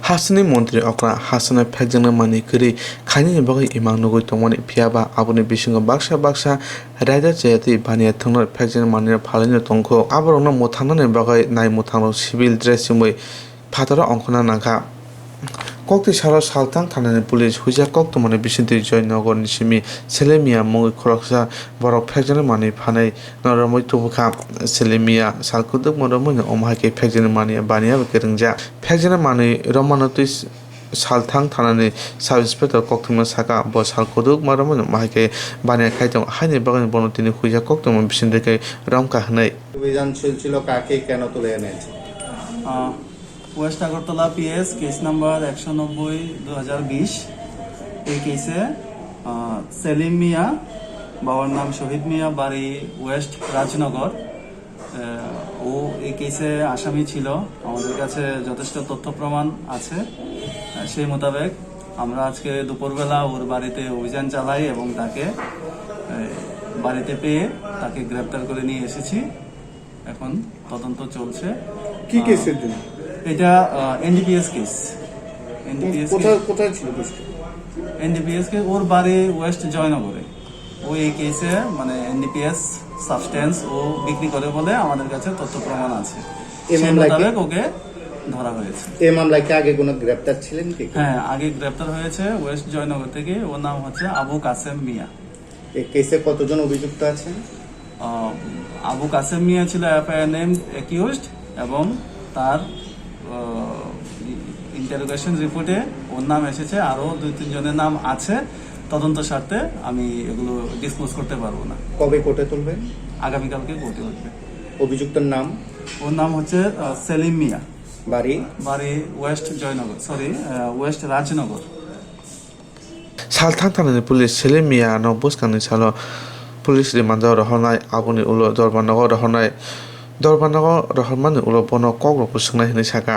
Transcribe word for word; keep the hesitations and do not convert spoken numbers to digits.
Hasteni montri okra hasteno phekjaknai manwi kwrwi khainani bagwi imang nugwi tongmani, phiyaba aboni bisingo baksa baksa raida chayatwi baniya thwngno phekjaknai manwirok phalaino tongkho. Aborokno mwthangnani bagwi nai mwthangrok civil dress chumwi phataro ongkhorna nangkha. Koktwi salo Salthang thanani police huijak koktwmani bisingtwi Joynagar ni simi Selim Mia mungwi khoroksa borok phekjaknai manwi phanai no romwi tubukha. Selim Mia sal kudukma romwi no omo hai khe phekjaknai manwi baniya bai khe rwngjak. Phekjaknai manwi romano twi Salthang thanani sub inspector koktwma saka, bo sal kudukma romwi no omo hai khe baniya khai tongo, haini bagwi bono tini huijak koktwma bisingtwi khe romkha hwnwi. অভিযান চলছিল, কাকে কেন তুলে এনেছে? আহ, ওয়েস্ট Agartala PS, case number একশো নব্বই দু হাজার বিশ। এই কেসে, আহ, সেলিম মিয়া, বাবার নাম শহীদ মিয়া, বাড়ি ওয়েস্ট রাজনগর। আহ, ও এই কেসে আসামি ছিল। আমাদের কাছে যথেষ্ট তথ্য প্রমাণ আছে। আহ, সেই মোতাবেক আমরা আজকে দুপুরবেলা ওর বাড়িতে অভিযান চালাই এবং তাকে, আহ, বাড়িতে পেয়ে তাকে গ্রেপ্তার করে নিয়ে এসেছি। এখন তদন্ত চলছে। কি আহ, কেসের জন্য? এটা, আহ, এনডিপিএস কেস। এনডিপিএস কোথায়, কেস। কোথায় ছিল কেসটা? এনডিপিএস কেস, ওর বাড়ি ওয়েস্ট জয়নগরে। ও এই কেসে, মানে, এনডিপিএস সাবস্টেন্স ও বিক্রি করে বলে আমাদের কাছে তথ্য প্রমাণ আছে। এই সেই মামলায় কি মোতাবেক ওকে ধরা হয়েছে। এই মামলায় কি আগে কোনো গ্রেপ্তার ছিলেন কি? হ্যাঁ, আগে গ্রেপ্তার হয়েছে ওয়েস্ট জয়নগর থেকে। ওর নাম হচ্ছে আবু কাসেম মিয়া। এই কেসে কতজন অভিযুক্ত আছেন? আহ, আবু কাসেম মিয়া ছিল এফআইআর নেম অ্যাকিউজড এবং তার, আহ, ইন্টারোগেশন রিপোর্টে ওর নাম এসেছে, আরও দুই তিনজনের নাম আছে। তদন্ত স্বার্থে আমি এগুলো ডিসক্লোজ করতে পারবো না। কবে কোর্টে তুলবেন? আগামীকালকে কোর্টে উঠবে। অভিযুক্তর নাম? ওর নাম হচ্ছে, আহ, সেলিম মিয়া। বাড়ি? বাড়ি ওয়েস্ট জয়নগর, সরি, আহ, ওয়েস্ট Rajnagar. Salthang thanani police Selim Mia no bwskangni salo police rimando rohornai, aboni ulo Dorbarnago rohornai, Dorbarnago rohormani ulo bono kokrokbo swngnai hwnwi sakha.